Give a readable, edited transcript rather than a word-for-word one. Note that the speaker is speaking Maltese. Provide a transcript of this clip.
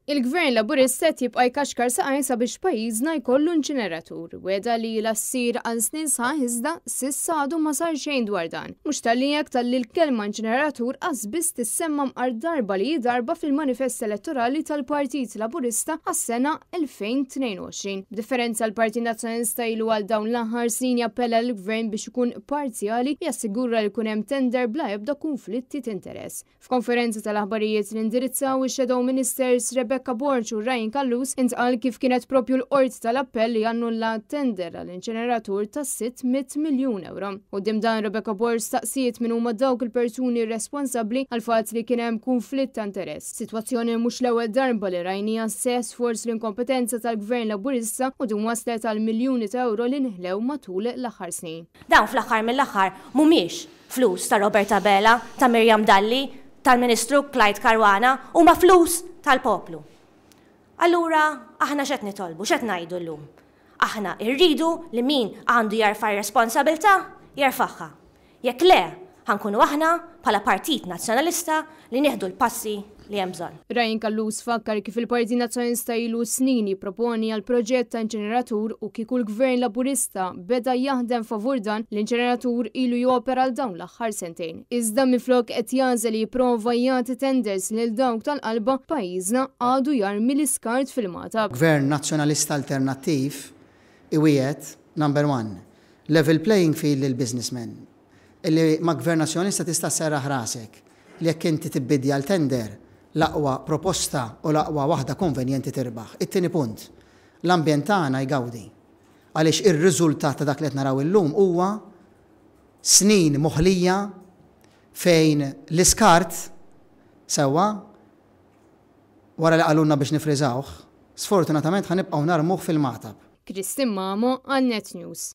Il-Gvern Laburista qed jibqa' jkaxkar saqajh sabiex pajjiżna jkollu inċineratur, wegħda li ilha ssir għal snin sħaħ iżda s'issa għadu ma sar xejn dwar dan. Mhux talli hekk talli l-kelma inċineratur qas biss tissemma mqar darba li hi darba fil-manifest elettorali tal-Partit Laburista għas-sena 2022. B'differenza l-Partit Nazzjonalista ilu għal dawn l-aħħar snin jappella lill-Gvern biex ikun parzjali u jassigura li jkun hemm tender bla ebda kunflitti t'interess. F'konferenza tal-aħbarijiet li indirizzaw ix-Shadow Ministers Rebecca Borg u Ryan Callus intqal kif kienet propju l-Qorti tal-Appell li annullat tender għal inċineratur ta' 600 miljun ewro. Quddiem dan Rebecca Borg staqsiet min huma dawk il-persuni responsabbli għall-fatt li kien hemm kunflitt ta' interess. Sitwazzjoni li mhux l-ewwel darba li rajniha sseħħ sforz l-inkompetenza tal-Gvern Laburista u din wasslet għal miljuni ta' ewro li nħlew matul l-aħħar snin. Dawn fl-aħħar mill-aħħar mhumiex Flus ta' Robert Abela, ta' Miriam Dalli, tal-Ministru Clyde Caruana, huma flus tal-poplu. Allura aħna x'qed nitolbu, x'qed ngħidu llum? Aħna rridu li min għandu jerfa' r-responsabilità, jerfagħha. Jekk le, ħa nkunu aħna bħala Partit Nazzjonalista li nieħdu l-passi li hemm bżonn. Ryan Callus fakkar kif il-Partit Nazzjonalista ilu snin jipproponi għal proġett ta' inċineratur u kieku l-Gvern Laburista beda jaħdem favur dan, l-inċineratur ilu jopera għal dawn l-aħħar sentejn. Iżda minflok qed jagħżel li jipprova jagħti tenders lil dawk tal-qalba, pajjiżna għadu jarmi l-iskart fil-Magħtab. Gvern Nazzjonalista alternattiv iwiegħed, number one, level playing field lill-businessmen. Illi ma' Gvern Nazzjonalista tista' sserraħ rasek li jekk inti tibbidja l-tender, l-aqwa proposta u l-aqwa waħda konvenjenti tirbaħ. It-tieni punt, l-ambjent tagħna jgawdi. Għaliex ir-riżultat ta' dak li qed naraw illum huwa snin moħlija fejn l-iskart, sewwa, wara li qalulna biex nifriżawh, sfortunatament ħa nibqgħu narmuh fil-magħtab. Christine Mamo għal Net News.